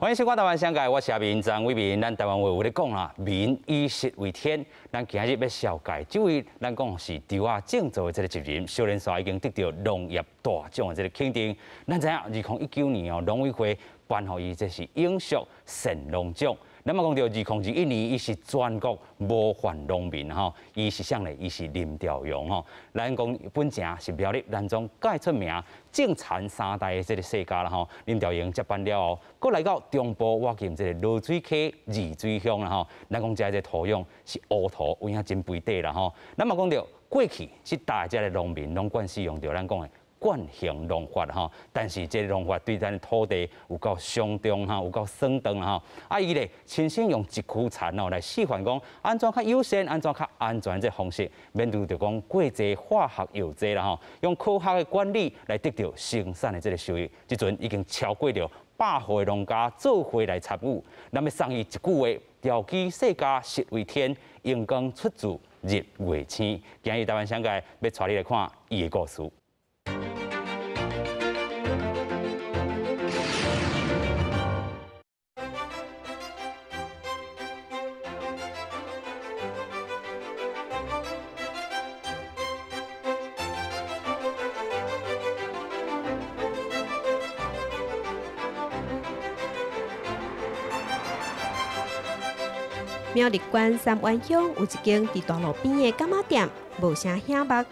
歡迎收看《台灣商界》，我是阿明張偉民。咱台灣話有咧講啦，民以食為天。咱今日欲紹介這位，咱講是稻仔種植的這个職人，少年煞已經得著農業大獎的這个肯定。咱知影，2019年哦，農委會頒予伊這是永續善農獎。咱嘛講著2021年，伊是全國模範農民吼，伊是啥呢？伊是林調榮吼。咱講本城是苗栗南庄蓋出名種田三代的這个世家啦吼。林調榮接班了後，閣來到中部挖進這个濁水溪二水鄉啦吼。咱講遮這土壤是烏土，有影真肥底啦吼。咱嘛講著過去這代遮个農民攏慣使用著咱講的慣行農法吼，但是這個農法對咱土地有夠傷重吼，有夠損斷吼。啊，伊咧親身用一區田哦來示範講，按怎較友善，按怎較安全這方式，免拄著講過濟化學藥劑啦吼，用科學的管理來得著生產的這个收益。這陣已經超過著100戶的農家做伙來參與。咱欲送伊一句話：調機世家食為天，榮光出自日月星。今日台灣商界欲帶你來看伊的故事。苗栗縣三灣鄉有一間佇大路邊的柑仔店，無啥顯目。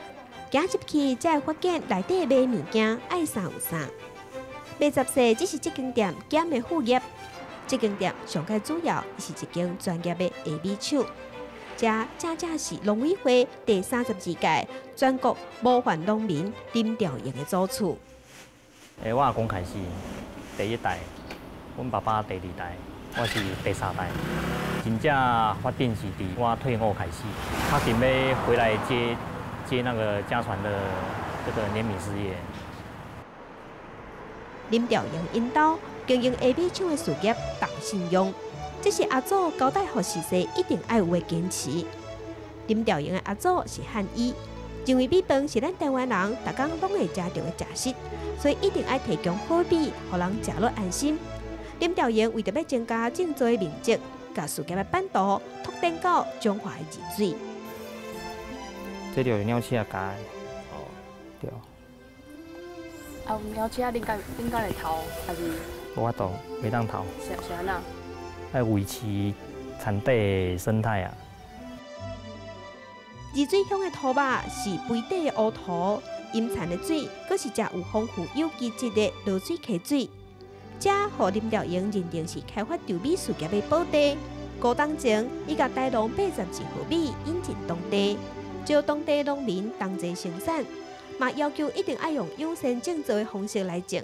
行入去才會發現內底賣物件愛啥有啥。賣雜細只是這間店兼的副業。這間店上蓋主要是一間專業的下米廠。這正正是農委會第32屆全國模範農民林調榮的祖厝。欸，我阿公開始第一代，阮爸爸第二代，我是第三代。真正發展是佇我退伍開始，較緊欲回來接接那個家傳的這個碾米事業。林調榮𪜶兜經營下米廠的事業重信用，這是阿祖交代予序細一定愛有的堅持。林調榮的阿祖是漢醫，認為米飯是咱台灣人逐工攏會食著的食食，所以一定愛提供好米，予人食落安心。林調榮為著欲增加種植的面積，共事業的版圖拓展到彰化的二水。這就是鳥鼠仔教的。哦，對。啊，鳥鼠仔恁敢恁敢會偷，還是？無法度，袂當偷。是是按怎？愛維持田地的生態啊。二水鄉的土肉是肥底的烏土，陰田的水，閣是誠有豐富有機質的濁水溪水。這予林調榮認定是開發稻米事業的寶地。五冬前，伊共台農82號米引進當地，招當地農民同齊生產，嘛要求一定愛用友善種植的方式來種。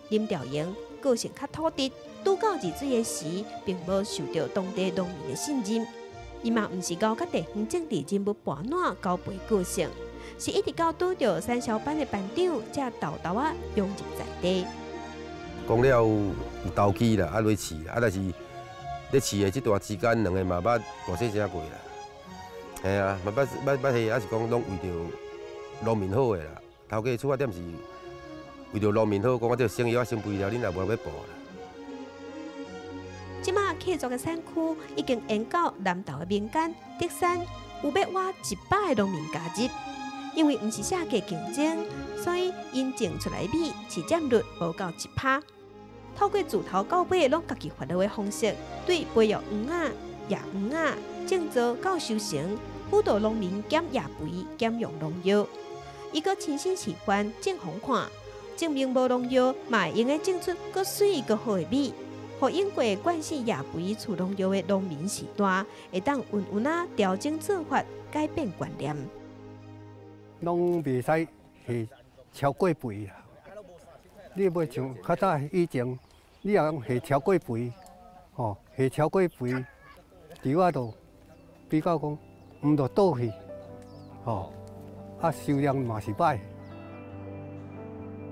林調榮個性較吐直，拄到二水的時，並無受著當地農民的信任。伊嘛毋是𠢕佮地方政治人物盤撋交陪個性，是一直到拄著產銷班的班長，才沓沓仔融入在地。講了有投機啦，啊落試，啊但是咧試的這段時間，兩个嘛捌大細聲過啦。嘿啊，嘛捌捌捌彼，抑是講攏為著農民好的啦。頭家出發點是為著農民好，講我這個生意我先賠了，恁也無欲報啦。這馬契作的產區已經延到南投的民間、竹山，有欲倚100个農民加入。因為毋是價格競爭，所以𪜶種出來米市佔率無到1%。透過自頭到尾攏家己發落的方式，對培育黃仔、野黃仔、種植到收成，輔導農民減藥肥、減用農藥。伊閣親身示範種予看，證明無農藥嘛會用得種出閣媠閣好的米，予用過慣性藥肥、施農藥的農民時代，會當穩穩仔調整做法，改變觀念。攏袂使下超過肥啦！你欲像較早以前，你若講下超過肥，吼下超過肥，稻仔就比較講毋就倒去，吼啊收量嘛是歹。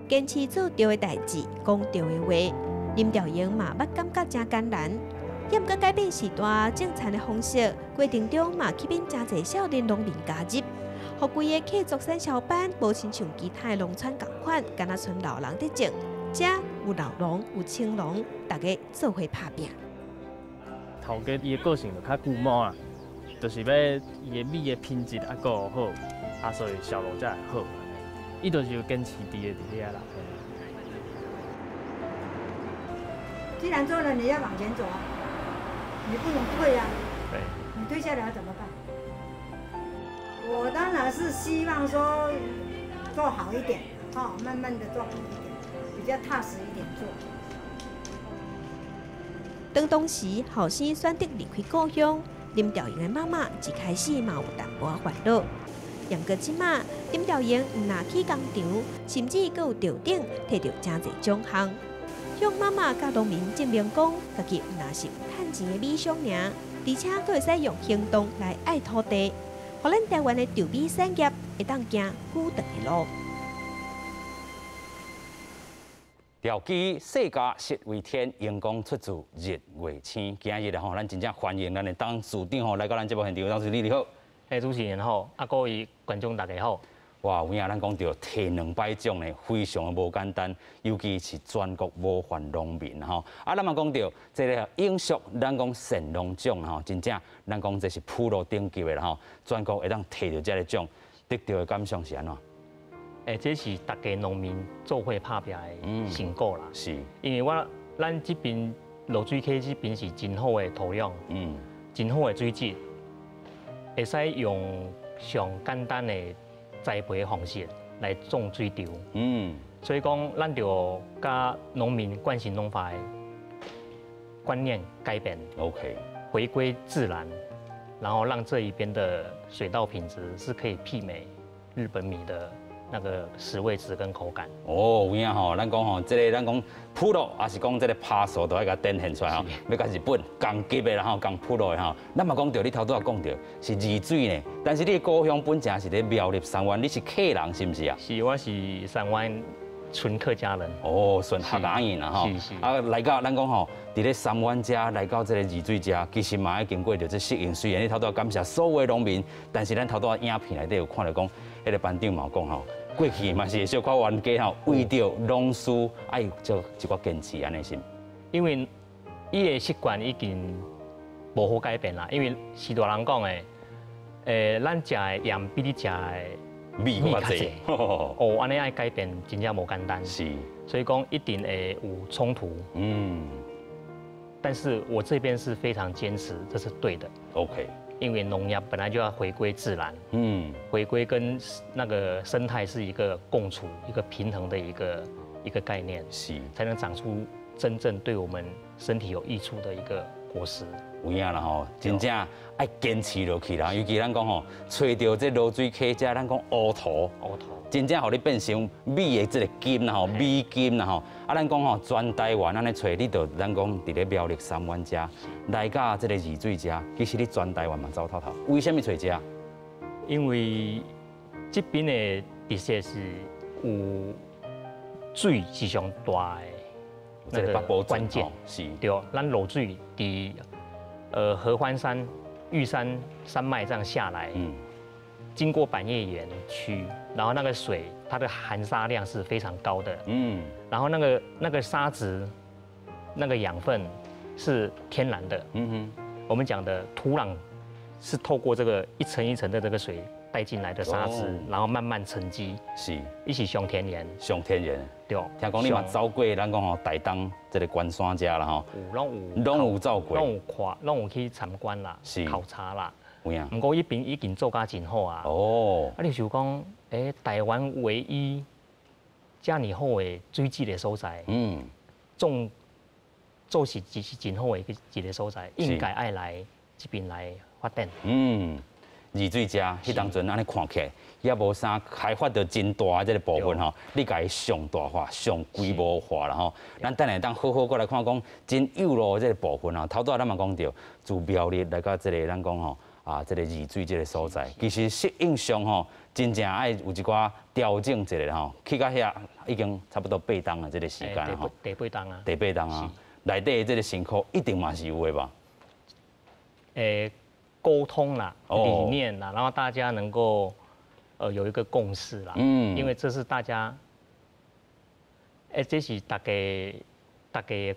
堅持做對的代誌，講對的話，林調榮嘛捌感覺誠艱難。猶毋過改變時代種田的方式，過程中嘛吸引誠濟少年農民加入。予規个契作產銷班無親像其他的農村仝款，干焦賰老人佇種，這有老農，有青農，大家做伙拍拚。頭家伊的個性就較龜毛啦，就是欲伊的米的品質猶閣好，啊，所以銷路才會好。伊就是有堅持佇遐啦。既然做了，你要往前走啊，你不能退啊。對。你退下來怎麼辦？我當然是希望說做好一點，哦，慢慢的做好一點，比較踏實一點做。當當時後生選擇離開故鄉，林調英的媽媽一開始嘛有淡薄仔煩惱。毋過這馬，林調英毋若去工廠，甚至閣有頭頂提著誠濟獎項，向媽媽佮農民證明講，家己毋若是趁錢的米商爾，而且閣會使用行動來愛土地，予咱台灣的稻米產業會當行久長的路。調機世家實為天，榮光出自日月星。今日吼，咱真正歡迎咱的董事長吼來到咱節目現場。董事長你好，欸，主持人好，啊各位觀眾大家好。哇，有影咱講著提兩擺獎呢，非常的無簡單，尤其是全國模範農民吼。啊，咱嘛講著這个永續，咱講善農獎吼，真正咱講這是普羅頂級的啦吼，全國會當提著這个獎，得著的感想是按怎？欸，這是大家農民做伙拍拚的成果啦。是，因為咱這邊濁水溪這邊是真好的土壤，真好的水質，會使用上簡單的栽培方式來種水稻。所以講，咱著佮農民慣行農法的觀念改變。 回歸自然，然後讓這一邊的水稻品質是可以媲美日本米的那個食味值跟口感。哦，有影吼，咱講吼，這个咱講普羅，抑是講這个拍數都愛共展現出來吼，欲佮日本仝級的啦吼，仝普羅的吼。咱嘛講著，你頭拄仔講著是二水呢，但是你的故鄉本正是咧苗栗三灣，你是客人是毋是啊？是，我是三灣純客家人。哦，純客家人啦吼。是是。啊，來到咱講吼，佇咧三灣遮來到這个二水遮，其實嘛愛經過著這適應。雖然你頭拄仔感謝所有的農民，但是咱頭拄仔影片內底有看著講，彼个班長嘛有講吼，過去嘛是會小可冤家吼，為著農事愛做一寡堅持按呢是。因為伊的習慣已經無好改變啦，因為是大人講的，咱食的鹽比你食的米閣較濟。哦，按呢愛改變真正無簡單。是。所以講一定會有衝突。但是我這邊是非常堅持，這是對的。 因為農業本來就要回歸自然，回歸跟那個生態是一個共處、一個平衡的一個概念，是，才能長出真正對我們身體有益處的一個果實。有影啦吼，真正愛堅持落去啦。尤其咱講吼，揣著這濁水溪遮，咱講烏土，烏土，真正予你變成米的這个金啦吼，米金啦吼。啊，咱講吼，全台灣按呢揣，你著咱講佇咧苗栗三灣遮，來到這个二水遮，其實你全台灣嘛走透透。為啥物揣遮？因為這邊的特色是有水是上大的那個關鍵，是。對，咱濁水佇合歡山、玉山山脈這樣下來，經過板葉園區，然後那個水它的含沙量是非常高的，然後那個沙質、那個養分是天然的，我們講的土壤是透過這個一層一層的這個水帶進來的沙子，然後慢慢沉積，是，伊是上天然，上天然，對。聽講你嘛走過，咱講吼台東這个關山遮啦吼，有，攏有，攏有走過，攏有看，攏有去參觀啦，考察啦。有影。毋過彼邊已經做甲真好啊。啊，你想講，台灣唯一遮爾好的水質的所在，種做是真好的一个所在，應該愛來這邊來發展。二水遮，彼當陣按呢看起來，也無啥開發著真大的這个部分吼，你共伊上大化、上規模化啦吼。咱等下當好好閣來看講真幼路的這个部分吼。頭拄仔咱嘛講著，自苗栗來到這个咱講吼啊，這个二水這个所在，其實適應上吼，真正愛有一寡調整一下吼。去到遐已經差不多八冬的這个時間吼。第八冬啊。第八冬啊，內底的這个辛苦一定嘛是有的吧？溝通啦，理念啦，然後大家能夠有一個共識啦，因為這是大家，這是大家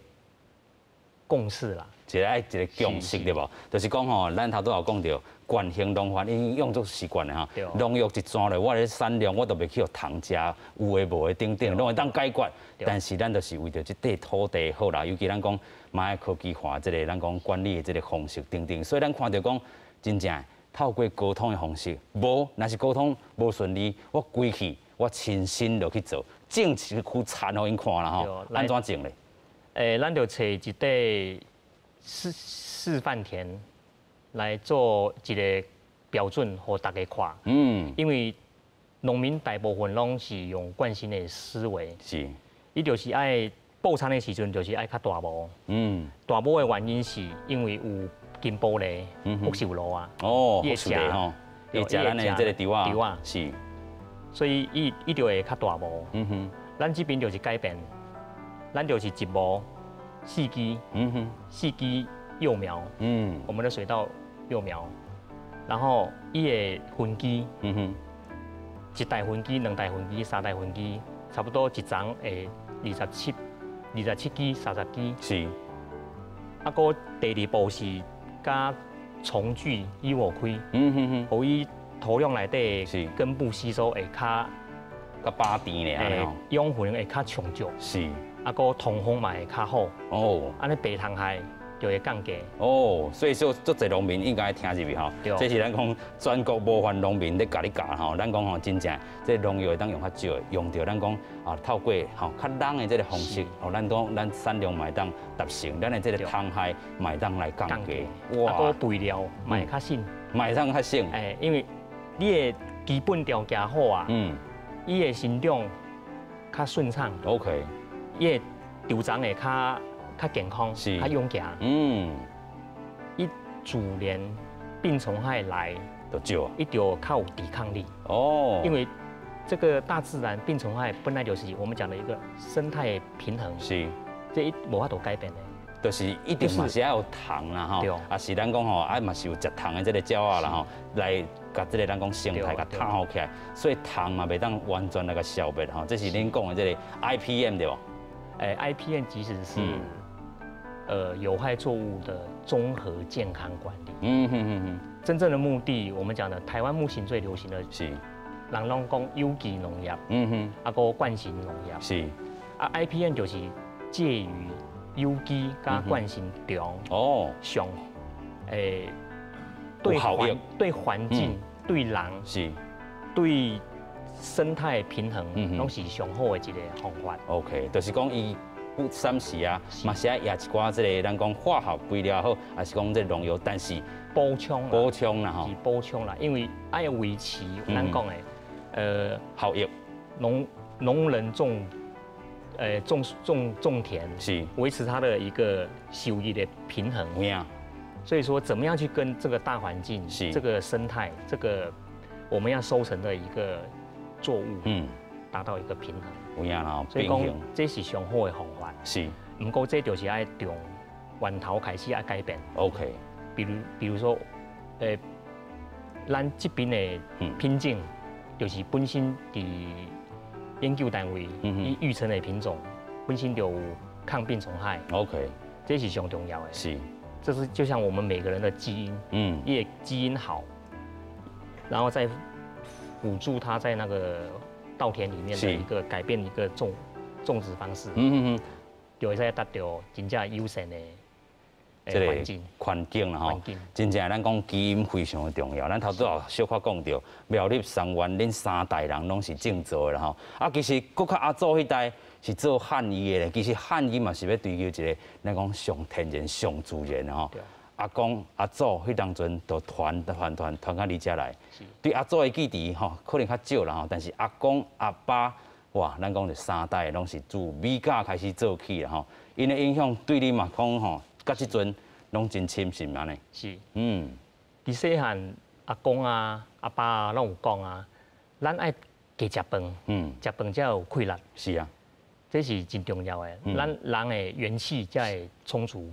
共識啦。一個愛一個共識對無？就是講吼，咱頭拄有講著慣行農法已經用足習慣的吼。農藥一攢落，我咧產量我都袂去予蟲食，有的無的等等，攏會當解決。但是咱就是為著這塊土地好啦，尤其咱講嘛愛科技化這個咱講管理的這個方式等等，所以咱看著講真正透過溝通的方式，無若是溝通無順利，我規氣我親身落去做，種一區田予𪜶看啦吼，按怎種咧？咱就揣一塊示範田來做一個標準，予大家看。因為農民大部分攏是用慣性的思維。伊就是愛報田的時陣，就是愛較大模。大模的原因是因為有金玻璃、福壽螺啊。哦，福壽螺吼，伊食咱的這個稻仔。稻仔。所以伊就會較大模。咱這邊就是改變，咱就是一模四支，四支幼苗，我們的水稻幼苗，然後伊的分枝，一代分枝、兩代分枝、三代分枝，差不多一叢會27支、30支。啊，閣第二步是加蟲具以火開，予伊土壤內底根部吸收會較較飽甜咧，養分會較充足。啊，閣通風嘛會較好。按呢病蟲害就會降低。哦，所以說足濟農民應該聽入去吼。這是咱講全國模範農民咧共你教吼。咱講吼真正，這農藥會當用較少，用著咱講啊透過吼較懶的這個方式，予咱講咱產量嘛會當達成，咱的這個蟲害嘛會當來降低。哇！啊，閣肥料嘛會較省，嘛會當較省。因為你的基本條件好啊，伊的生長較順暢。 伊的稻欉會較健康，較勇健。伊自然病蟲害來，就少，伊就較有抵抗力。因為這個大自然病蟲害本來就是我們講的一個生態平衡。這伊無法度改變的。就是一定嘛是愛有蟲啦吼，啊是咱講吼，啊嘛是有食蟲的這個鳥仔啦吼，來共這個咱講生態共打好起來，所以蟲嘛袂當完全來共消滅吼，這是恁講的這個 IPM 對無？ IPM 其實是有害作物的綜合健康管理。真正的目的，我們講的台灣目前最流行的是，人攏講有機農業，啊閣慣行農業。啊 IPM 就是介於有機佮慣行中，上對環境、對人、對生態平衡，攏是上好的一個方法。 OK，就是講伊不三時啊，嘛是愛壓一寡這個咱講化學肥料好，還是講這農藥，但是補充補充啦吼，是補充啦，因為愛維持咱講的，效益，農人種。種田維持它的一個收益的平衡。所以說，怎麼樣去跟這個大環境、這個生態、這個我們要收成的一個作物，達到一個平衡。有影啦，所以講這是上好的方法。毋過這就是愛從源頭開始愛改變。 比如說，咱這邊的品種就是本身佇研究單位伊育成的品種本身就有抗病蟲害。 這是上重要的。這是就像我們每個人的基因，伊的基因好，然後再輔助他在那個稻田裡面的一個改變一個種植方式，就會使達到真正優勝的這個環境啦吼，真正咱講基因非常的重要。咱頭拄仔小可講著，苗栗桑園恁三代人攏是種稻的啦吼。啊，其實閣較阿祖彼代是做旱醫的咧，其實旱醫嘛是欲追求一個咱講上天然、上自然的吼。阿公阿祖彼當陣就傳傳傳傳到你遮來，對阿祖的記憶吼可能較少啦吼，但是阿公阿爸哇，咱講就三代攏是自米甲開始做起啦吼，𪜶的影響對你嘛講吼，到這陣攏真深，是毋按呢？是。佇細漢阿公啊、阿爸啊，攏有講啊，咱愛加食飯，食飯才有氣力。這是真重要的，咱人的元氣才會充足。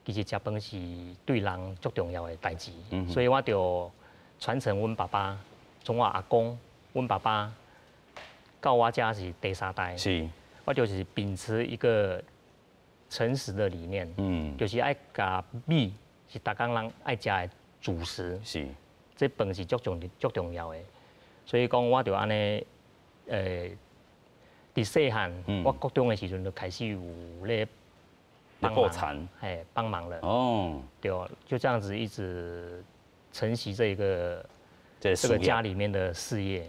其實食飯是對人足重要的代誌，所以我就傳承阮爸爸，從我阿公、阮爸爸到我遮是第三代。我就是秉持一個誠實的理念，就是愛共米是逐工人愛食的主食，這飯是足重要的，所以講我就按呢，佇細漢，我國中的時陣就開始有咧幫忙，嘿，幫忙了。對，就這樣子一直承襲這個家裡面的事業。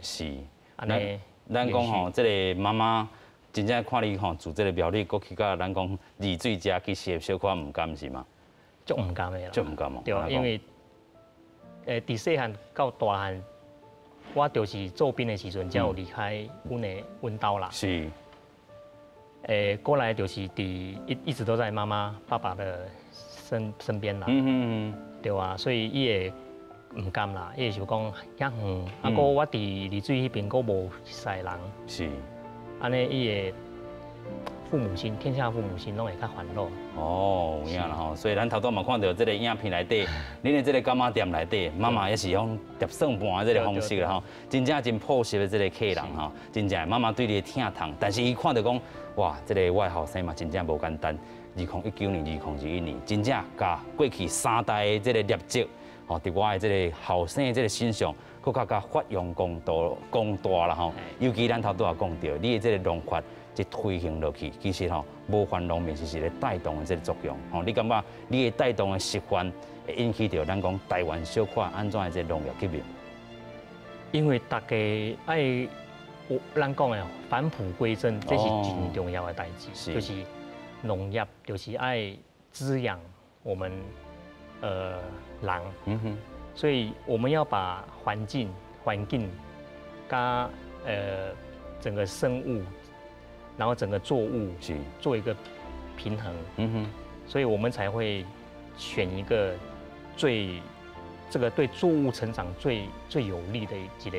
按呢，咱講吼，這個媽媽真正看你吼做這個料理，閣去佮咱講二水遮其實會小可毋甘是嗎？足毋甘的啦。足毋甘哦。對，因為佇細漢到大漢，我就是做兵的時陣，才有離開阮的阮兜啦。過來就是佇一直都在媽媽、爸爸的身邊啦。對啊，所以伊會毋甘啦，伊會想講遐遠，啊，閣我佇麗水彼邊閣無熟識人。按呢，伊會父母親，天下父母親攏會較煩惱。哦，有影啦吼，所以咱頭拄嘛看著這個影片內底，恁的這個柑仔店內底，媽媽也是用疊算盤的這個方式啦吼，真正真樸實的這個客人吼，真正媽媽對你的疼痛，但是伊看著講，哇，這個我的後生嘛真正無簡單。2019年、2021年，真正共過去三代的這個業績，吼，佇我的這個後生的這個身上，閣較共發揚光大光大啦吼。尤其咱頭拄仔講著，你的這個農法一推行落去，其實吼，模範農民是一個帶動的這個作用。吼，你感覺你的帶動的示範，會引起著咱講台灣小可按怎的這個農業革命？因為大家愛，咱講的返璞歸真，這是真重要的代誌，就是農業就是愛滋養我們人，所以我們要把環境佮整個生物，然後整個作物做一個平衡，所以我們才會選一個最這個對作物成長最最有利的一個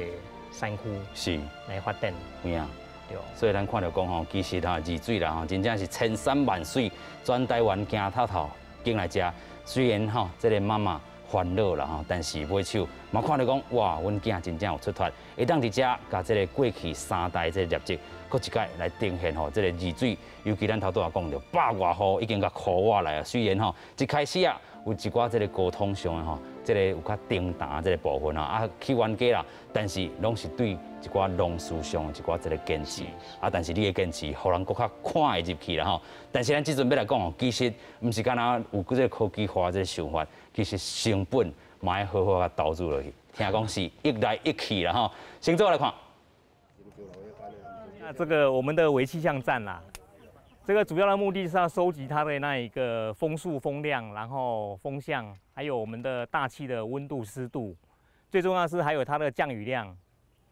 山區來發展。有影。對。所以咱看著講吼，其實哈二水啦吼，真正是千山萬水，全台灣行透透，進來遮。雖然吼這個媽媽煩惱啦吼，但是尾手嘛看著講，哇，阮囝真正有出脫，會當佇遮共這個過去三代這個業績，閣一擺來呈現吼，這個二水，尤其咱頭拄仔講著百外戶已經共箍活來啊。雖然吼一開始啊有一寡這個溝通上的吼，這個有較平淡這個部分啊，啊去冤家啦，但是攏是對一寡農事上的一寡這個堅持啊，但是你的堅持，予人閣較看會入去啦吼。但是咱這陣欲來講哦，其實毋是干焦有這個科技化這個想法，其實成本嘛愛好好共投資落去。聽講是一來一去啦吼。先做來看。那這個我們的微氣象站啦，這個主要的目的是要收集它的那一個風速、風量，然後風向，還有我們的大氣的溫度、濕度，最重要是還有它的降雨量，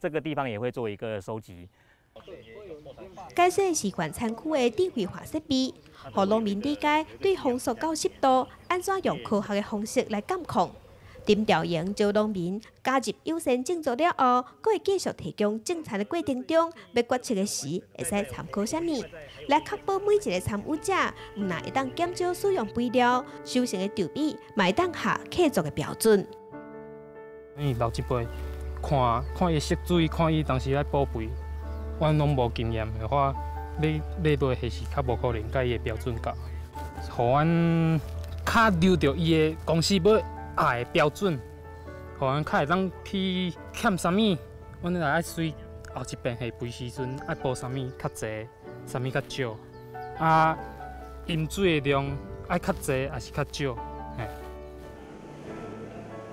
這個地方也會做一個收集。該說是縣產區的智慧化設備，予農民理解對風速佮濕度，按怎用科學的方式來監控。林調營招農民加入優先種植了後，閣會繼續提供種田的過程中，欲決策的時會使參考啥物，來確保每一個參與者，毋但會當減少使用肥料，收成的稻米嘛會當合契作的標準。因為老一輩看看伊釋水，看伊當時愛補肥，阮攏無經驗的話，買買落去是較無可能佮伊的標準夾，予阮較留著伊的公司欲愛的標準，予阮較會當去欠啥物，阮若愛隨後一遍下肥時陣愛補啥物較濟，啥物較少，啊，飲水的量愛較濟抑是較少，嘿。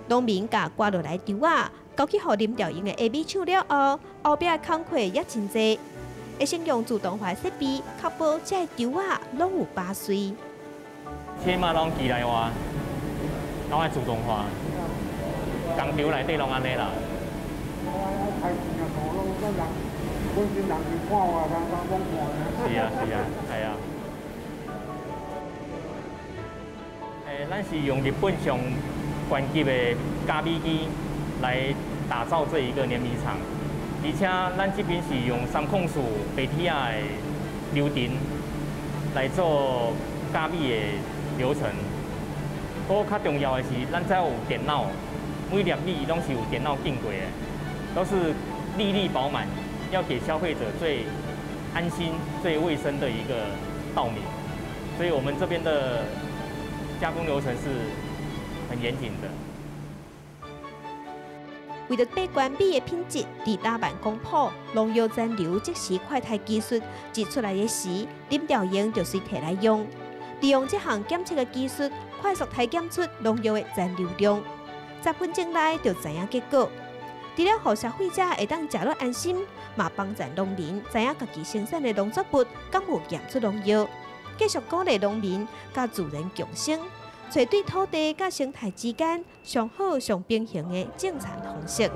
農民共割落來稻仔，交去予林調營的下米廠了後，後壁的工課也真濟，會先用自動化設備確保這個稻仔攏有拔穗。起碼攏機械化，攏愛自動化，工廠內底攏按呢啦。本身人去看我，人人攏看。是啊是啊，係啊。咱是用日本上高級的軋米機來打造這一個碾米廠，而且咱這邊是用304白鐵仔的流程來做軋米的流程。閣較重要的是，咱這有電腦，每粒米攏是有電腦經過的，都是粒粒飽滿，要給消費者最安心、最衛生的一個稻米，所以我們這邊的加工流程是很嚴謹的。為著把關米的品質，佇拉曼光譜農藥殘留即時快篩技術一出來的時，林調英就隨提來用，利用這項檢測的技術，快速篩檢出農藥的殘留量，10分鐘內就知影結果。除了予消費者會當食落安心，嘛幫助農民知影家己生產的農作物敢有驗出農藥，繼續鼓勵農民佮自然共生，揣對土地佮生態之間上好上平衡的種田方式。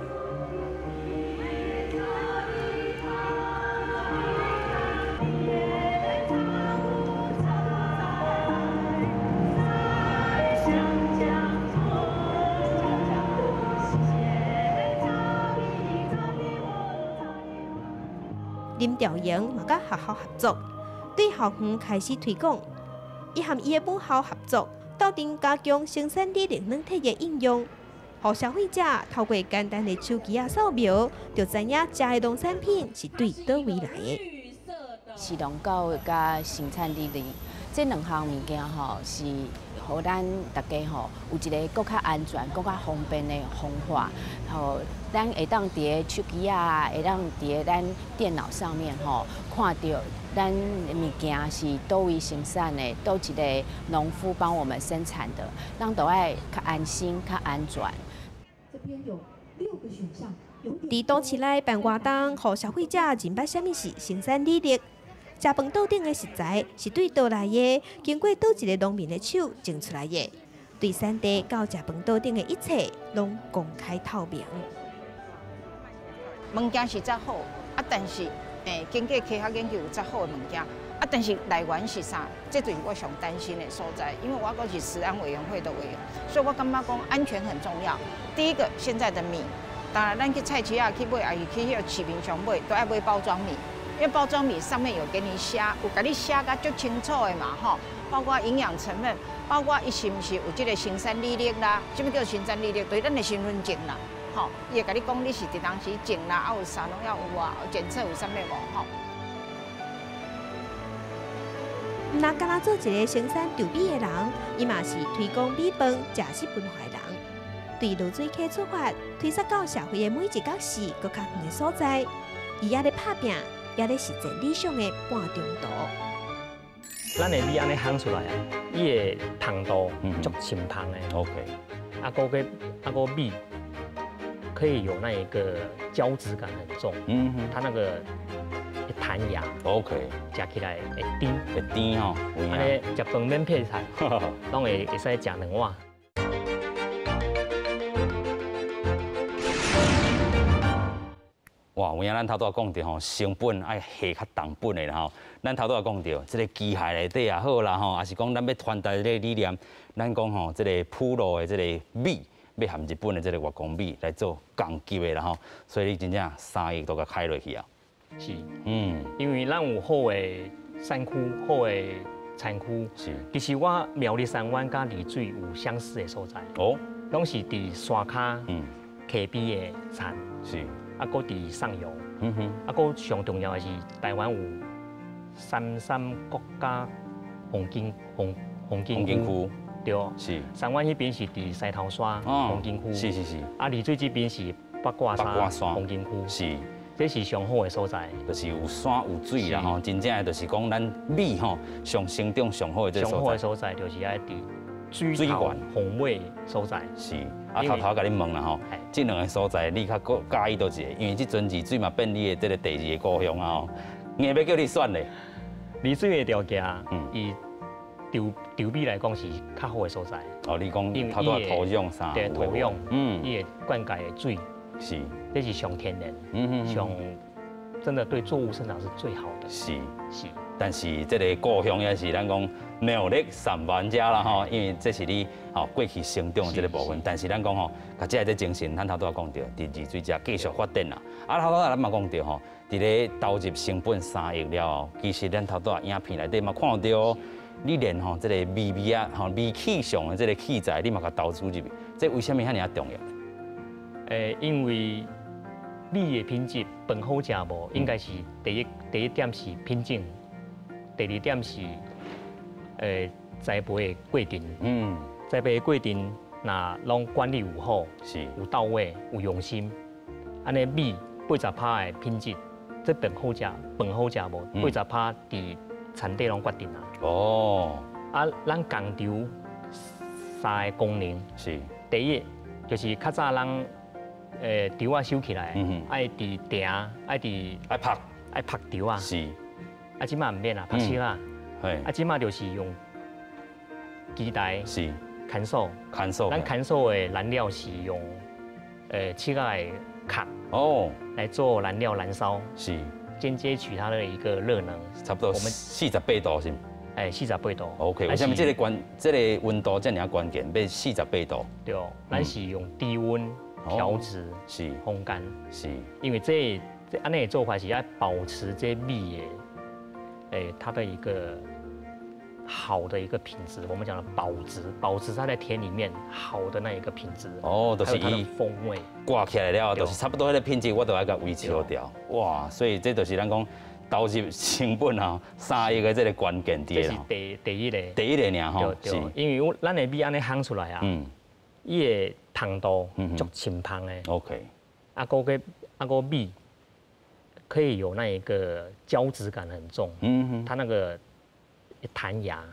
林調英嘛佮學校合作，對校園開始推廣。伊和伊的母校合作，鬥陣加強生產履歷軟體的應用，予消費者透過簡單的手機仔掃描，就知影食的農產品是對佗位來的。是農教育佮生產履歷這兩項物件吼，是予咱大家吼有一個閣較安全、閣較方便的方法，吼，咱會當佇个手機仔，會當佇个咱電腦上面吼看著咱物件是佗位生產的，佗一個農夫幫我們生產的，咱都愛較安心、較安全。這邊有6個選項。佇都市內辦活動，予消費者認捌啥物是生產履歷。食飯桌頂的食材是對佗來的，經過佗一个農民的手種出來的，對產地到食飯桌頂的一切，攏公開透明。物件是遮好，啊，但是經過科學研究有遮好的物件，啊，但是來源是啥？這就是我上擔心的所在，因為我閣是食安委員會的委員，所以我感覺講安全很重要。第一個，現在的米，當然咱去菜市仔去買，抑是去彼個市面上買，都愛買包裝米。因為包裝米上面有給你寫，有共你寫甲足清楚的嘛，吼，包括營養成分，包括伊是毋是有這個生產履歷啦，啥物叫生產履歷？就是咱的身份證啦，吼，伊會共你講你是佇當時種啦，啊有撒農藥有無？檢測有啥物無？吼。毋但干焦做一個生產稻米的人，伊嘛是推廣米飯食食文化的人。對濁水溪出發，推捒到社會的每一角勢閣較遠的所在，伊猶咧拍拚。也咧實踐理想的半中途。咱的米按呢烘出來啊，伊的香度足深香的。OK。啊，閣啊閣米可以有那一個膠質感很重。嗯哼。它那個會彈牙。OK。食起來會甜。會甜吼。按呢食飯免配菜，攏會使食兩碗。哇！有影咱頭拄仔講著吼，成本愛下較重本的啦吼。咱頭拄仔講著，這個機械內底也好啦吼，抑是講咱欲傳達這個理念，咱講吼，這個普魯的這個米，欲和日本的這個越光米來做仝級的啦吼。所以你真正3億都共開落去啊。是，因為咱有好的山區，好的產區。是。其實我苗栗三灣佮麗水有相似的所在。哦。攏是佇山跤、溪邊的產。是。啊，閣佇上游，啊，閣上重要的是台灣有三國家風景區，對，是。三灣彼邊是佇獅頭山風景區，是。啊，麗水這邊是八卦山風景區，是。這是上好的所在，就是有山有水啦吼，真正的就是講咱米吼上生長上好的這個所在。上好的所在就是愛佇水源豐尾所在。是。啊，頭頭共你問啦吼，這兩个所在你較閣佮意佗一个？因為這陣麗水嘛變你的這個第二个故鄉啊吼，硬欲叫你選咧。麗水的條件，伊稻米來講是較好的所在。哦，你講頭拄仔土壤啥？對，土壤，伊的灌溉的水是，這是上天然，上真的對作物生長是最好的。是是。但是這个故鄉也是咱講苗栗三灣遮啦吼，因為這是你吼過去成長的這个部分。但是咱講吼，共這个精神，咱頭拄仔講著，佇麗水遮繼續發展啦。啊，頭拄仔咱嘛講著吼，佇咧投入成本3億了後，其實咱頭拄仔影片內底嘛看著，你連吼這个微微仔吼微氣象的這个器材，你嘛共投資入去，這為啥物遐爾仔重要？因為米的品質飯好食無？應該是第一點是品種，第二點是栽培的過程。栽培的過程若攏管理有好，有到位，有用心，按呢米80%的品質，這飯好食，飯好食無？80%佇產地攏決定啊。啊，咱工廠三个功能第一就是較早咱稻仔收起來，愛佇埕，愛佇愛曝，愛曝稻仔。啊，這馬毋免啦，曝簸啊。啊，這馬就是用機台牽手，牽手。咱牽手的燃料是用簸仔的殼來做燃料燃燒，間接取它的一個熱能，差不多我們48度是？哎，48度。 OK，為什麼這個溫度這爾關鍵？欲48度？對，咱是用低溫調質，烘乾，因為這按呢的做法是愛保持這米的，它的一個好的一個品質，我們講的保質，保持它在田裡面好的那一個品質。哦，就是它的風味。掛起來了，就是差不多彼個品質，我都愛共維持牢。哇，所以這就是咱講投入成本啊，3億的這個關鍵點。這是第一个。第一个爾吼，是。因為咱的米按呢烘出來啊，伊的芳度足清芳的。 啊，閣啊閣米可以有那一個膠質感很重。它那個彈牙。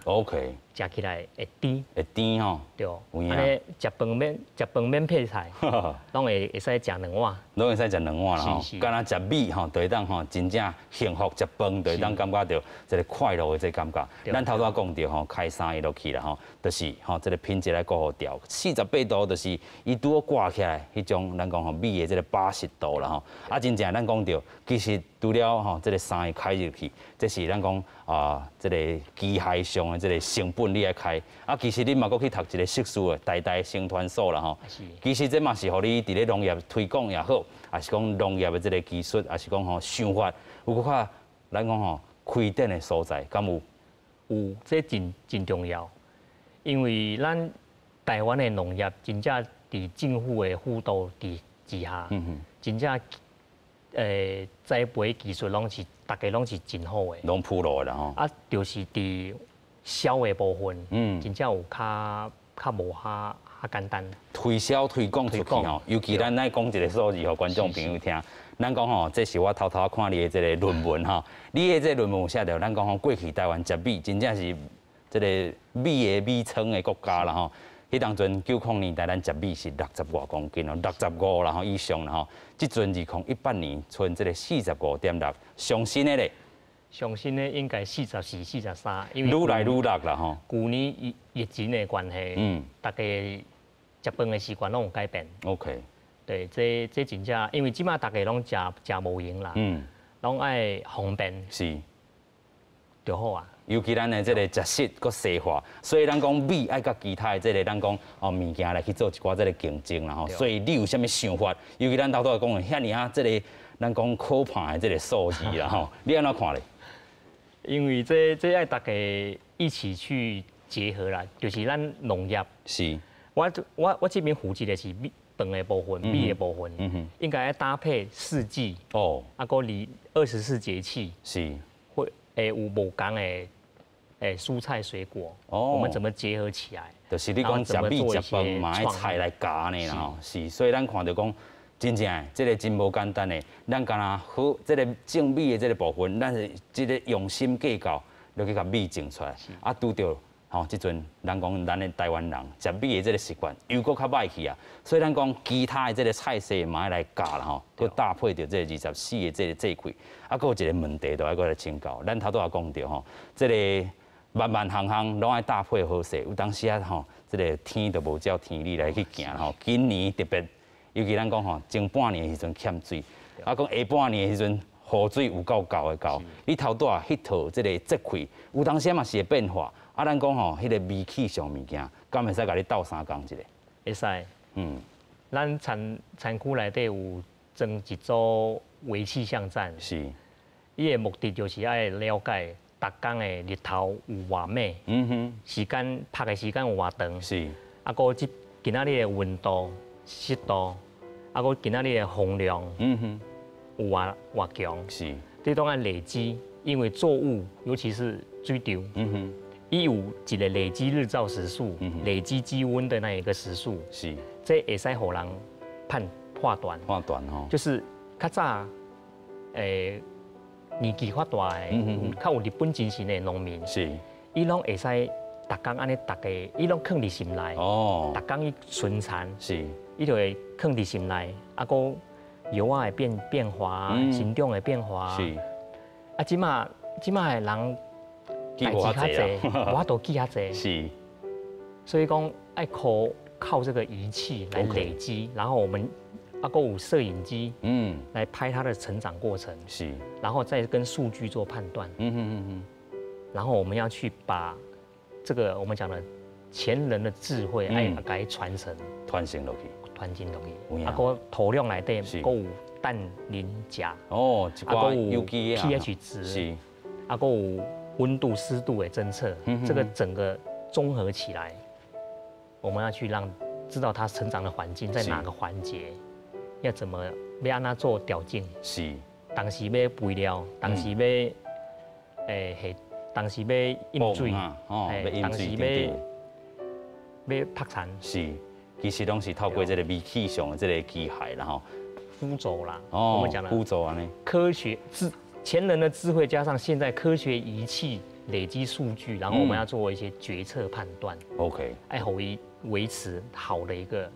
食起來會甜。會甜吼。對。按呢食飯免食飯免配菜，攏會使食兩碗。攏會使食兩碗啦吼。敢若食米吼，就會當吼真正幸福食飯，就會當感覺著這个快樂的這个感覺。咱頭拄仔講著吼，開3億落去啦吼，就是吼這个品質來顧好調。48度就是伊拄好掛起來，彼種咱講吼米的這个飽實度啦吼。啊，真正咱講著，其實除了吼這个3億開入去，這是咱講啊這个機械上的這個成本你愛開。啊，其實你嘛閣去讀一个碩士的台大生傳所啦吼。其實這嘛是予你佇咧農業推廣也好，抑是講農業的這个技術，抑是講吼想法，有閣較咱講吼開展的所在，敢有？有，這真真重要，因為咱台灣的農業真正佇政府的輔導之下，真正栽培技術攏是大家攏是真好的，攏鋪路的啦吼。啊，就是佇銷的部分，真正有較較無遐較簡單。推銷推廣出去吼，尤其咱愛講一個數字予觀眾朋友聽。咱講吼，這是我偷偷看你的這个論文吼，你的這个論文有寫著，咱講吼，過去台灣食米真正是這个米的米倉的國家啦吼。彼當陣90年代，咱食米是60外公斤哦，65啦吼以上啦吼。這陣2018年賰這个45.6，上新的咧。上新的應該44、43，因為愈來愈落啦吼。舊年疫情的關係，大家食飯的習慣攏有改變。 對，這真正，因為這馬大家攏食食無閒啦，攏愛方便，就好啊。尤其咱的這个食食閣西化，所以咱講米愛佮其他的這个咱講哦物件來去做一寡這个競爭啦吼。所以你有啥物想法？尤其咱頭拄仔講的遐爾仔這个咱講可怕的這个數字啦吼，你按怎看咧？因為這愛大家一起去結合啦，就是咱農業。我這邊負責的是米飯的部分，米的部分，應該愛搭配四季。啊，閣離24節氣。會有無仝的蔬菜水果。我們怎麼結合起來？就是你講食米食飯嘛，愛菜來加呢啦吼。是，所以咱看著講，真正的這个真無簡單的。咱敢若好，這个種米的這个部分，咱是這个用心計較，落去共米種出來。啊，拄著吼，這陣咱講咱的台灣人食米的這个習慣又閣較歹去啊。所以咱講其他的這个菜色嘛愛來加啦吼，閣搭配著這个24的這个節氣。啊，閣有一个問題，就愛閣來請教。咱頭拄仔講著吼，這个萬萬項項攏愛搭配好勢，有當時啊吼，這个天就無照天理來去行吼。今年特別，尤其咱講吼，前半年的時陣欠水，啊講下半年的時陣雨水有夠夠的夠。你頭拄仔彼套這个節氣，有當時嘛是會變化。啊，咱講吼，彼个微氣象物件，敢會使共你鬥相共一下？會使。咱田區內底有裝一組微氣象站。伊的目的就是愛了解逐工的日頭有偌猛，時間曝的時間有偌長。啊，閣這今仔日的溫度、濕度，啊，閣今仔日的風量。有偌偌強，這都愛累積，因為作物尤其是水稻，伊有一個累積日照時數、累積積溫的那一個時數，這會使予人判斷，判斷吼，就是較早年紀較大的，較有日本精神的農民，伊攏會使逐工按呢，逐个伊攏囥佇心內，逐工伊巡田，伊就會囥佇心內，啊，閣葉仔會變化，生長的變化，啊，這馬的人代誌較濟，無法度記遐濟，所以講愛靠這個儀器來累積，然後我們啊，閣有攝影機，來拍它的成長過程，然後再跟數據做判斷，然後我們要去把這個我們講的前人的智慧，愛共伊傳承，傳承落去，傳承落去，啊，閣土壤內底閣有氮磷鉀，一寡有機 pH 值，啊，閣有溫度濕度的偵測，這個整個綜合起來，我們要去讓知道它成長的環境在哪個環節，要怎麼欲按怎做調整，當時欲肥料，當時欲當時欲淹水，當時欲曝田，是，其實攏是透過這個儀器上的這個機械啦吼，輔助啦，我們講的輔助按呢，科學智前人的智慧加上現在科學儀器累積數據，然後我們要做一些決策判斷。 愛予伊維持好的一個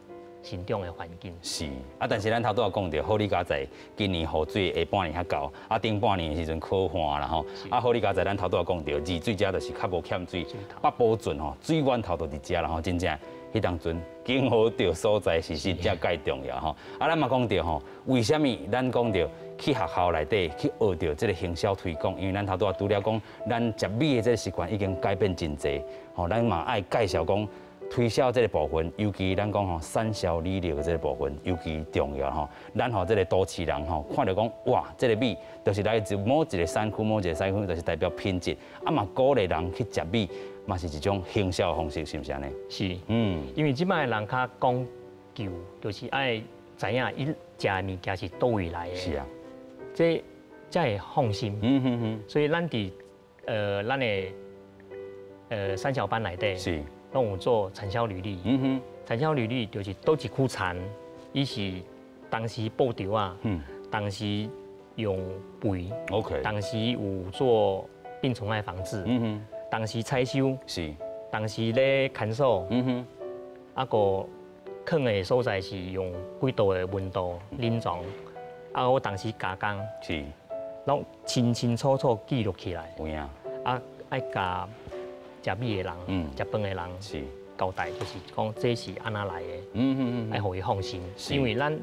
成長的環境。是，啊，但是咱頭拄仔講著，好佳哉在今年雨水下半年較夠，啊，頂半年的時陣可旱啦吼。啊，好佳哉在咱頭拄仔講著，二水遮就是較無欠水，北埔圳吼，水源頭就佇遮啦吼，真正彼當陣經好著所在是真正蓋重要吼。啊，咱嘛講著吼，為啥物咱講著去學校內底去學著這個行銷推廣？因為咱頭拄仔除了講咱食米的這個習慣已經改變真濟，吼，咱嘛愛介紹講。推銷這個部分，尤其咱講吼產銷履歷的這個部分尤其重要吼。咱予這個都市人吼看著講哇，這個米就是來自某一個產區，某一個產區，就是代表品質。啊嘛鼓勵人去食米，嘛是一種行銷的方式，是毋是按呢？是，因為這擺的人較講究，就是愛知影伊食的物件是佗位來的。這才會放心。所以咱佇咱的三小班內底。攏有做產銷履歷，產銷履歷就是佗一區田，伊是當時布稻啊，當時用肥當時有做病蟲害防治，當時採收，當時咧看守，啊閣囥的所在是用幾度的溫度冷藏，啊我當時加工，攏清清楚楚記錄起來，有影，啊愛共食米的人，食飯的人，交代就是講這是按怎來的，愛予伊放心，因為咱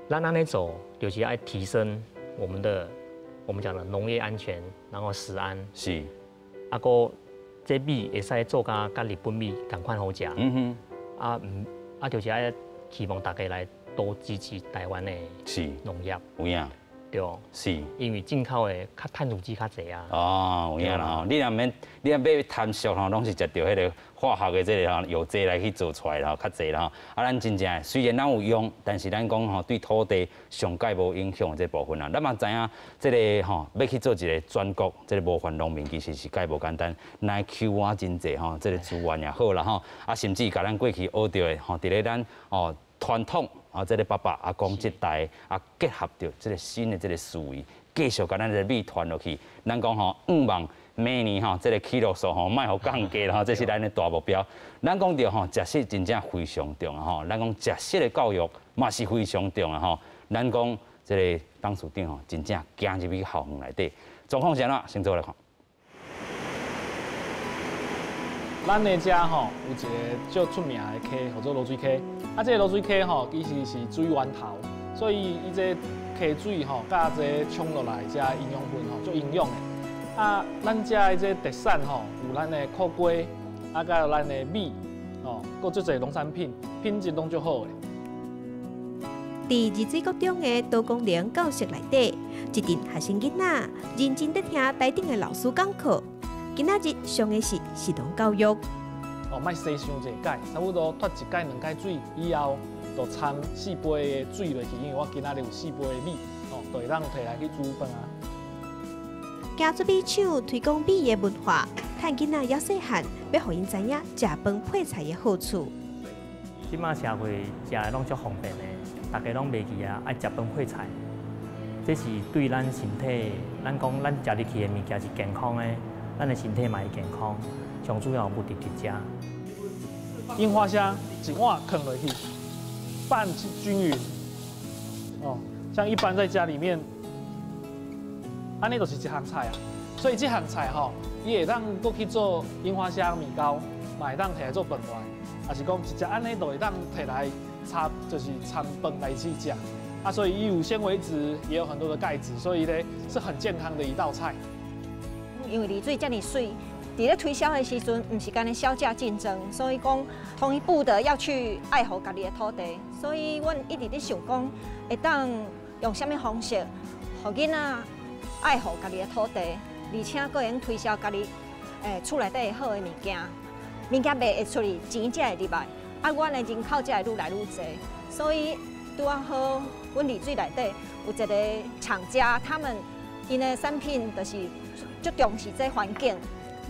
按呢做，就是愛提升我們的我們講的農業安全，然後食安，啊，閣這米會使做甲佮日本米仝款好食，啊毋啊就是愛希望大家來多支持台灣的農業，有影。對，因為進口的較碳足跡較濟啊。哦，有影啦吼！你若免，你若欲貪俗吼，攏是食著彼个化學的這個吼藥劑來去做出來啦，較濟啦吼。啊，咱真正雖然咱有用，但是咱講吼對土地上蓋無影響的這部分啊，咱嘛知影這个吼欲去做一个全國這个模範農民，其實是蓋無簡單，來 Q 啊真濟吼，這个資源也好啦吼，啊，甚至共咱過去學著的吼，佇咧咱哦傳統。啊，這个爸爸阿公這代啊，結合著這个新的這个思維，繼續共咱這个米傳落去。咱講吼，向望明年吼，這个 kilo 數吼，莫予降低啦吼，這是咱的大目標。咱講著吼，食食真正非常重要吼。咱講食食的教育嘛是非常重要吼。咱講這个董事長吼，真正行入去校園內底，狀況是按怎？先做來看。咱的遮吼有一个足出名的溪，叫做濁水溪。啊，這个濁水溪吼，其實是水源頭，所以伊這溪水吼，佮這沖落來，這營養分吼，足營養的。啊，咱遮的這特產吼，有咱的苦瓜，啊，佮有咱的米，吼，閣足濟農產品，品質攏足好的。佇二水國中的多功能教室內底，一陣學生囡仔認真佇聽台頂的老師講課。今仔日上的是食農教育。哦，莫洗傷濟擺，差不多脫一擺兩擺水以後，就掺4杯的水落去，因为我今仔日有4杯的米，哦，就会当提来去煮饭啊。行出米厂推广米的文化，趁囡仔犹细汉，欲予𪜶知影食饭配菜的好处。这马社会食的拢足方便的，大家拢袂记啊，爱食饭配菜，这是对咱身体，咱讲咱食入去的物件是健康的，咱的身体嘛会健康。上主要目的伫遮。樱花虾一碗囥落去，拌均匀。哦，像一般在家里面，按呢就是一项菜啊。所以这项菜吼，伊会当阁去做樱花虾米糕，嘛会当提来做饭圆。也是讲直接按呢就会当提来插，就是掺饭来去食。啊，所以伊有纤维质，也有很多的钙质，所以呢是很健康的一道菜。因为丽水遮尔媠，伫咧推销的时阵，毋是干焦削价竞争，所以讲同一步的要去爱护家己的土地，所以阮一直咧想讲，会当用啥物方式，予囡仔爱护家己的土地，而且阁会用推销家己厝内底好的物件。物件卖会出去，钱才会入来，啊，阮的人口才会愈来愈济，所以拄仔好，阮丽水内底有一个厂家，他们𪜶的产品就是足重视这环境，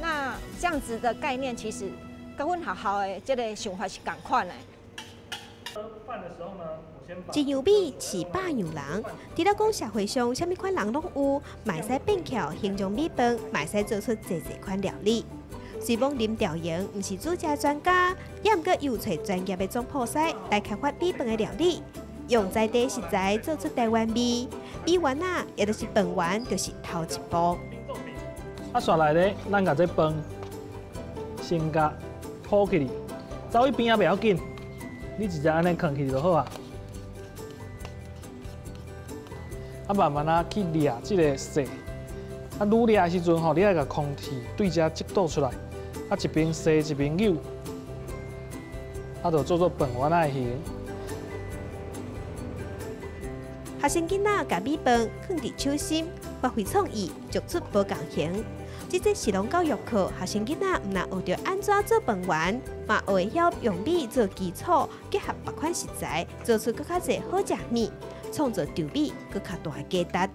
那这样子的概念其实佮阮学校的这个想法是仝款的。一样米饲百样人，除了讲社会上啥物款人拢有，嘛会使变巧形容米饭，嘛会使做出济济款料理。虽罔林调营毋是煮食专家，也毋过有揣专业的总铺师来开发米饭的料理，用在地食材做出台湾味，米丸仔，也就是饭丸，就是头一步。啊，煞来咧，咱共这饭先共铺起来，走去边仔袂要紧，你直接按呢囥起就好啊。啊，慢慢啊去掠这个势，啊，愈掠的时阵吼，你爱共空气对遮积倒出来，啊，一边洗一边扭，啊，就做做饭丸仔的形。学生囡仔共米饭囥伫手心，发挥创意，做出无仝形。这节食农教育课，学生囡仔毋但学著按怎做饭丸，嘛学会晓用米做基础，结合别款食材，做出阁较济好食物，创造稻米阁较大的价值。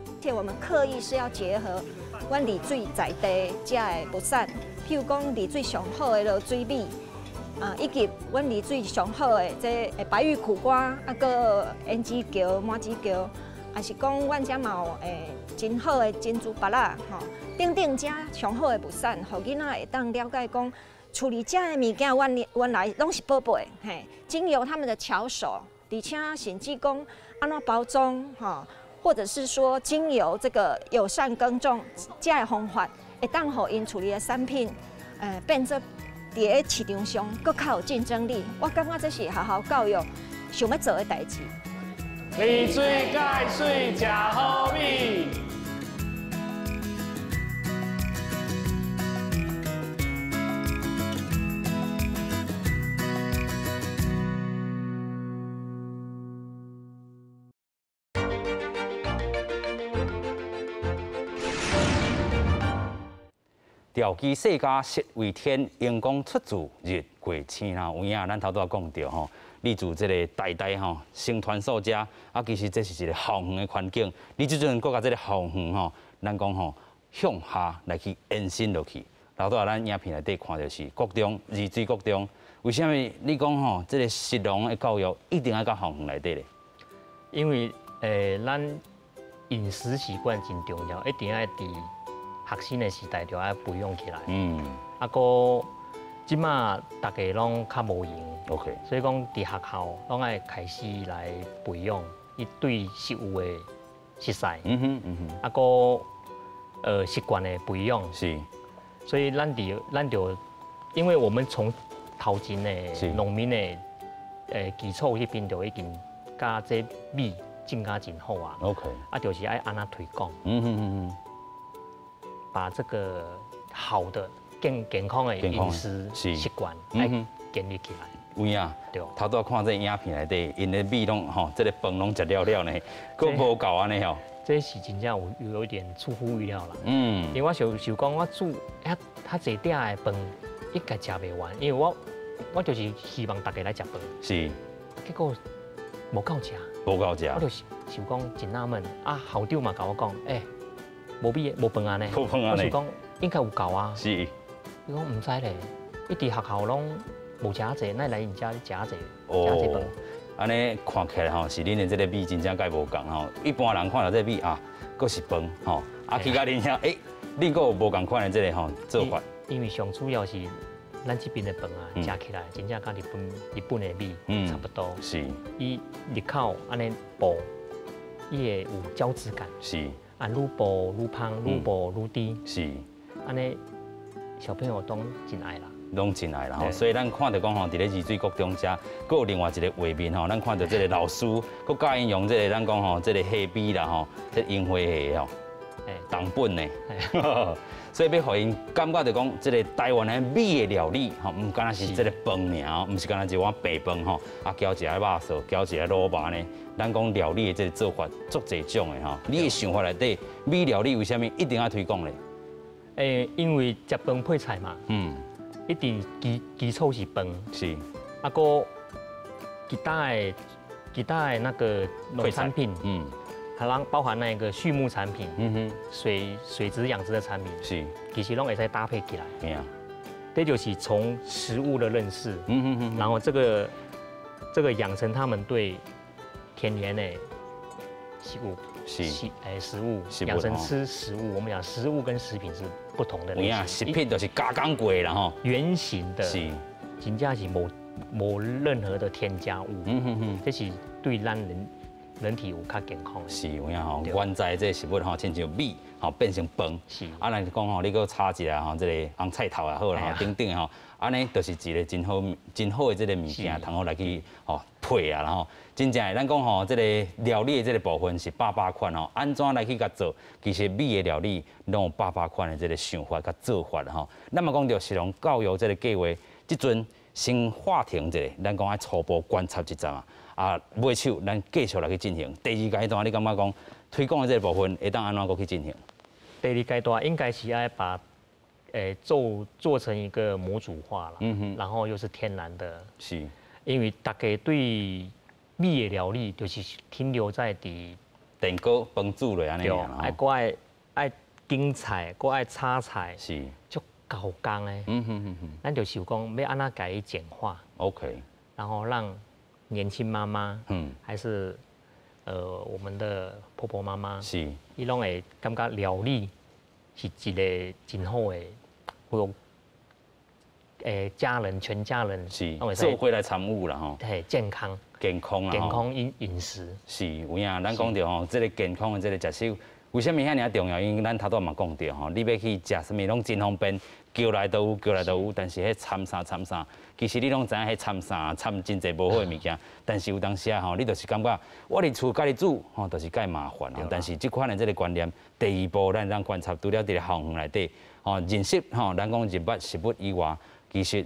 而且我们刻意是要结合阮丽水在地遮的物产，譬如讲丽水上好的卤水米，啊，以及阮丽水上好的这白玉苦瓜，啊，阁胭脂桥、满子桥，也是讲阮遮嘛有真好的珍珠芭乐，吼，等等遮上好的物产，予囡仔会当了解讲，厝里遮的物件原来拢是宝贝，嘿，经由他们的巧手，而且甚至讲按怎包装，吼。或者是说，经由这个友善耕种这个方法，会当予𪜶厝里的产品，变做伫咧市场上阁较有竞争力。我感觉这是学校教育想欲做的代志。丽水盖水，食好米。调机世家实为天，荣光出自日月星啦。有影，咱头拄仔讲著吼，你自这个代代吼承传数遮，啊，其实这是一个校园的环境。你这阵阁共这个校园吼，咱讲吼向下来去延伸落去。头拄仔咱影片内底看著是国中，丽水国中。为啥物你讲吼这个食农的教育一定爱到校园内底咧？因为咱饮食习惯真重要，一定爱伫学生的时代就爱培养起来。啊，阁这马大家拢较无闲，OK，所以讲伫学校拢爱开始来培养伊对食物的熟悉，啊，阁习惯的培养是。所以咱就，因为我们从头前的农民的基础彼边就已经佮这米种甲真好啊，OK，啊，就是爱按怎推广，把这个好的健康的饮食习惯来建立起来。有影，对。头拄仔看这影片内底，𪜶的米拢吼，这个饭拢食了了呢，阁无够按呢吼。这是真正有一点出乎意料啦。因为我想想讲，我煮遐较济鼎的饭，应该食袂完，因为我我就是希望大家來食飯。結果無夠食。無夠食。我就想講真納悶，啊校長嘛共我講，欸，無米無飯啊呢。無飯啊呢。我想講應該有夠啊。伊講毋知咧，伊佇學校攏無食遮濟，哪會來𪜶遮食遮濟？食遮濟飯。按呢看起來吼，是恁的這個米真正佮無仝吼。一般人看到這個米啊，閣是飯吼，啊去到恁遐，欸，恁閣有無仝款的這個吼做法。因為上主要是咱這邊的飯啊，食起來真正佮日本的米差不多。伊入口按呢薄，伊會有膠質感。啊，愈薄愈芳，愈薄愈甜。按呢小朋友攏真愛啦。攏真愛啦吼，所以咱看著講吼，佇咧二水國中遮，閣有另外一個畫面吼，咱看著這個老師，閣教𪜶用這個咱講吼，這個蝦米啦吼，這個櫻花蝦吼，同本的，所以欲予𪜶感覺著講，這個台灣的米的料理吼，毋干焦是這個飯爾，毋是干焦一碗白飯吼，啊，攪一个肉臊，攪一個滷肉呢。咱講料理的這個做法足濟種的吼，你的想法內底，米料理為啥物一定愛推廣咧？欸，因為食飯配菜嘛。一定基礎是飯，啊，閣其他的那個農產品，還人包含那個畜牧產品，水質養殖的產品，其實攏會使搭配起來。這就是從食物的認識，然後這個養成他們對天然的食物，食物養成吃食物，我們講食物跟食品是不同的。有影，食品就是加工過啦吼，原型的，真正是無任何的添加物，這是對咱人體有較健康。是有影吼，原在這個食物吼，親像米吼變成飯，啊，若是講吼，你閣炒一下吼，這個紅菜頭也好啦，等等吼，按呢就是一個真好真好的這個物件，通好來去吼配啊，然後真正的咱講吼，這個料理的這個部分是百百款吼，按怎來去共做？其實米的料理攏有百百款的這個想法佮做法吼。咱嘛講著食農教育這個計劃，這陣先劃停一下，咱講愛初步觀察一陣啊，啊，尾手咱繼續來去進行。第二階段，你感覺講推廣的這個部分會當按怎閣去進行？第二階段應該是愛把，做成一個模組化了，然後又是天然的，因為大家對米的料理就是停留在佇電鍋飯煮落按呢。對，愛閣愛揀菜，閣愛炒菜，足厚工的，咱就想講欲按怎共伊簡化然後讓年輕媽媽，還是我們的婆婆媽媽，伊攏會感覺料理是一個真好的，有家人全家人做伙來參與啦吼，對，健康健康啦，健康飲食。是有影，咱講著吼，這個健康的這個食食，為啥物遐爾重要？因為咱頭拄嘛講著吼，你欲去食啥物攏真方便，叫來都有，叫來都有，但是彼摻啥摻啥，其實你攏知影彼摻啥摻真濟無好的物件，但是有當時啊吼，你就是感覺我佇厝家己煮吼，就是較麻煩。但是這款的這個觀念，第二步咱通觀察，除了佇咧校園內底吼認識吼，咱講認捌食物以外，其實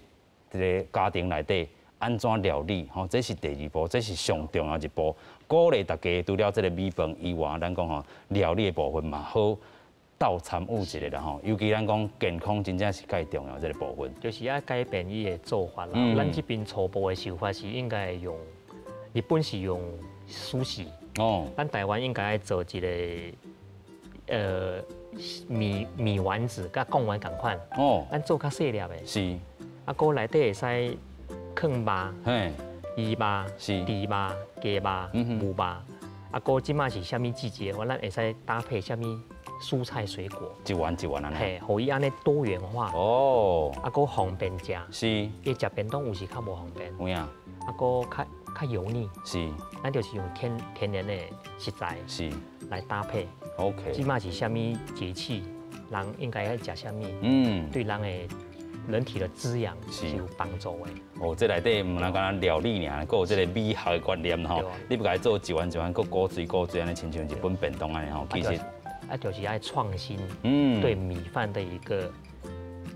佇咧家庭內底按怎料理吼，這是第二步，這是上重要一步。鼓勵大家除了這個米飯以外，咱講吼料理的部分嘛好鬥參與一下啦吼。尤其咱講健康真正是較重要這個部分。就是愛改變伊的做法啦。咱這邊初步的想法是應該用日本是用壽司，咱台灣應該愛做一個米丸子，佮貢丸仝款。咱做較細粒的。啊，閣內底會使囥肉、魚肉、豬肉、雞肉、牛肉。啊，閣這馬是啥物季節，咱會使搭配啥物蔬菜水果。一丸一丸按呢。嘿，予伊按呢多元化。啊，閣方便食。伊食便當有時較無方便。有影。啊，閣較較油膩。咱就是用天然的食材。來搭配。這馬是啥物節氣，人應該愛食啥物？對人的人體的滋養是有幫助的。哦，這內底毋但干焦料理爾，閣有這個美學的觀念吼。你欲共伊做一丸一丸，閣古錐古錐按呢，親像日本便當按呢吼。其實，啊，就是愛創新，對米飯的一個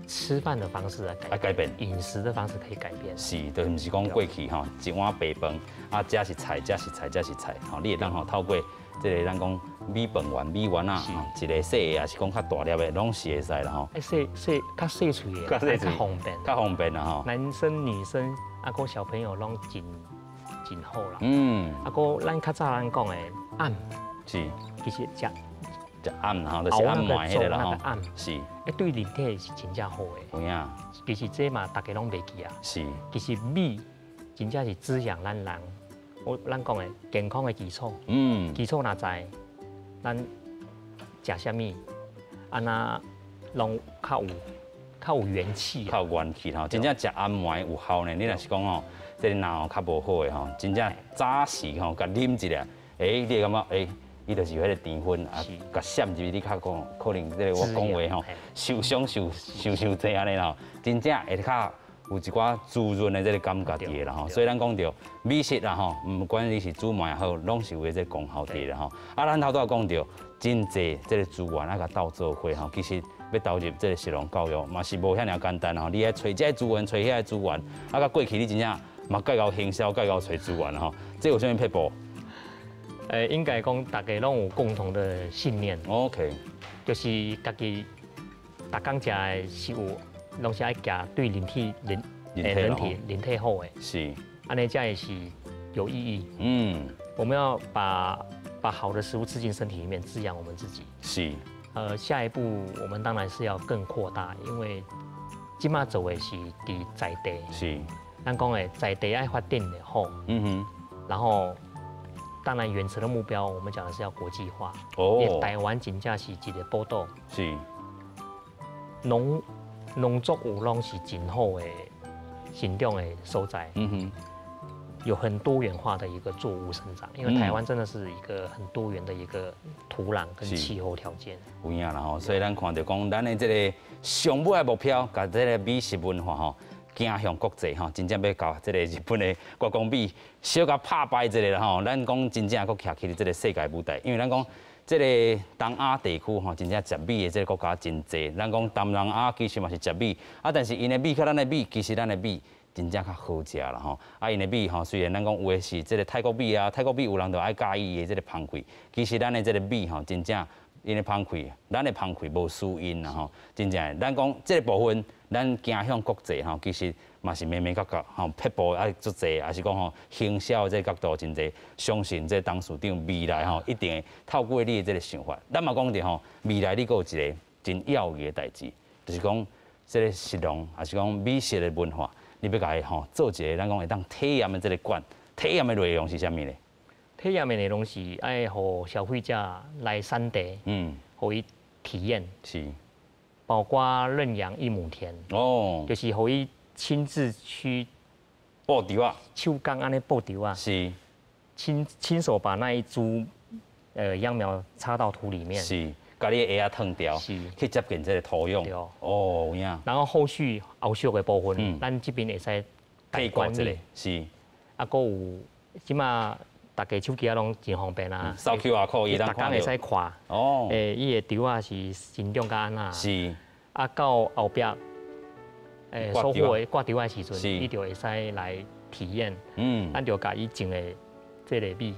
吃飯的方式來改變，飲食的方式可以改變。是，就毋是講過去吼，一碗白飯，啊，這是菜，這是菜，這是菜，吼，你會當吼透過這個咱講米饭丸、米丸仔，一个细的，抑是讲較大粒的，攏是會使啦吼。細細較細喙的，較細喙，較方便，較方便啦吼。男生女生啊，閣小朋友攏真真好啦。啊，閣咱較早咱講的餡，其實食食餡吼，就是餡糜彼个啦吼。是。對人體是真正好的。有影。其實這嘛，大家攏袂記啊。其實米真正是滋養咱人，咱講的健康的基礎。基礎若在，咱食啥物，按怎攏較有元氣。較有元氣吼，真正食餡糜有效呢。你若是講吼，這個腦較無好的吼，真正早時吼，共啉一下，欸，你會感覺欸，伊就是彼個甜分啊，共滲入去，你較講可能這個我講話吼，受傷受受傷濟按呢啦，真正會較有一寡滋潤的這個感覺佇啦吼。所以咱講著米食啦吼，毋管你是煮糜也好，攏是有這個功效佇啦吼。啊，咱頭拄仔講著真濟這個資源啊，共鬥做伙吼，其實欲投入這個食農教育嘛是無遐爾簡單吼。你愛揣這個資源，揣遐個資源，啊，佮過去你真正嘛蓋𠢕行銷，蓋𠢕揣資源吼，這有啥物撇步？應該講大家攏有共同的信念。 OK，就是家己逐工食的食物，攏是愛食對人體人人體人體好的。按呢才會是有意義。我們要把好的食物吃進身體裡面，滋養我們自己。下一步我們當然是要更擴大，因為這馬做的是佇在地。咱講的在地愛發展的好。然後。當然，遠程的目標，我們講的是要國際化。哦。台灣真正是一個寶島。農作物攏是真好的生長的所在。有很多元化的一個作物生長，因為台灣真的是一個很多元的一個土壤跟氣候條件。有影啦吼，所以咱看著講，咱的這個上尾的目標，共這個美食文化吼，走向國際吼，真正欲共這個日本的觀光米小共拍敗一下啦吼。咱講真正閣徛起這個世界舞台，因為咱講這個東亞地區吼，真正食米的這個國家真濟。咱講東南亞其實嘛是食米，啊，但是𪜶的米佮咱的米，其實咱的米真正較好食啦吼。啊，𪜶的米吼，雖然咱講有的是這個泰國米啊，泰國米有人就愛佮意的這個芳氣，其實咱的這個米吼，真正𪜶的芳氣，咱的芳氣無輸𪜶啦吼。真正，咱講這個部分。咱走向國際吼，其實嘛是眉眉角角吼，撇步愛足濟，抑是講吼行銷這個角度真濟。相信這董事長未來吼一定會透過你的這個想法。咱嘛講著吼，未來你閣有一個真要義的代誌，就是講這個食農，抑是講美食的文化，你欲共伊吼做一個咱講會當體驗的這個館，體驗的內容是啥物呢？體驗的內容是愛予消費者來產地，予伊體驗。包括認養一畝田，就是予伊親自去布稻仔，手工按呢布稻仔，親手把那一株秧苗插到土裡面，共你的鞋仔脫掉，去接近這個土壤，哦，有影。然後後續後續的部分，咱這邊會使代管理，啊，閣有這馬大家手機仔攏真方便啊，掃 QR code，伊逐工會使看，伊的稻仔是生長甲按怎？啊，到後壁，收穫的割稻仔時陣，伊就會使來體驗。咱就共伊種的這個米，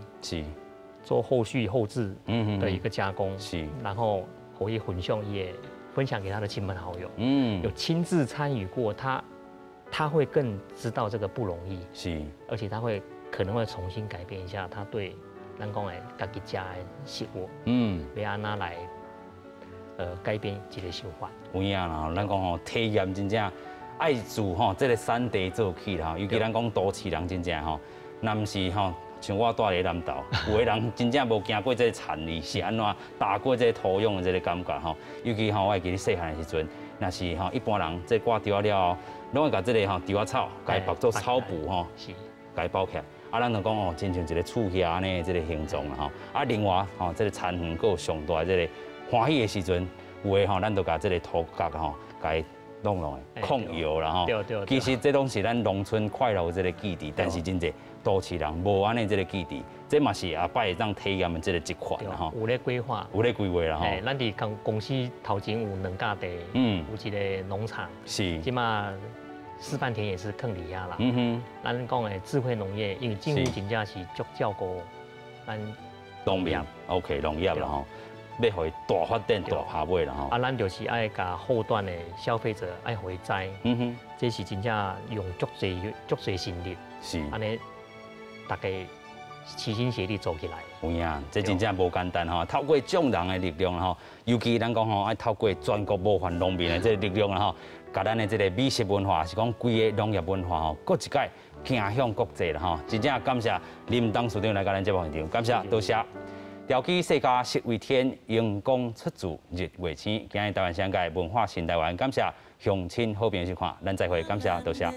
做後續後製的一個加工。然後可以分享也分享給他的親朋好友。有親自參與過，他會更知道這個不容易。而且他會可能會重新改變一下他對咱講的家己食的食物。欲按怎來。改變一個想法。有影啦，咱講吼體驗真正愛自吼這個產地做起啦，尤其咱講都市人真正吼，若毋是吼像我蹛佇南投，有的人真正無行過這個田裡是按怎踏過這個土壤的這個感覺吼。尤其吼，我會記得細漢的時陣，若是吼一般人這割稻仔了後，攏會共這個吼稻仔草，共伊縛做草布吼，共伊包起來。啊，咱就講哦，親像一個厝額按呢這個形狀啦吼。啊，另外吼，這個田園閣有上大這個歡喜的時陣，有的吼，咱就共這個土角吼，共伊弄落來控油啦吼。其實這攏是咱農村快樂的這個記憶，但是真濟都市人無按呢這個記憶，這嘛是後擺會當體驗的這個一環吼。有咧規劃，有咧規劃啦吼。咱佇公司頭前有兩甲地，有一個農場，這馬示範田也是囥佇遐啦。咱講的智慧農業，因為政府真正是足照顧咱農業，OK，農業啦吼，欲予伊大發展、大拍尾啦吼。啊，咱就是愛共後端的消費者愛予伊知，這是真正用足濟足濟心力，按呢，大家齊心協力做起來。有影，這真正無簡單吼，透過眾人的力量吼，尤其咱講吼，愛透過全國模範農民的這個力量吼，共咱的這個美食文化，是講規个農業文化吼，閣一擺行向國際啦吼。真正感謝林董事長來共咱節目現場，感謝，多謝。調起世家食為天，榮光出自日月星。今日台灣聲界文化新台灣，感謝鄉親好朋友收看，咱再會，感謝，多謝。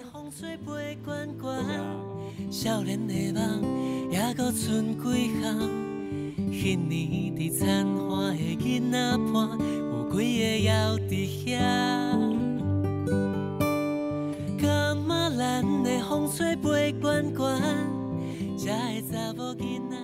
少年的夢，猶閣賰幾項。彼年佇田岸的囡仔伴，有幾个猶佇遐？感覺咱的風吹飛懸懸，這个查某囡仔。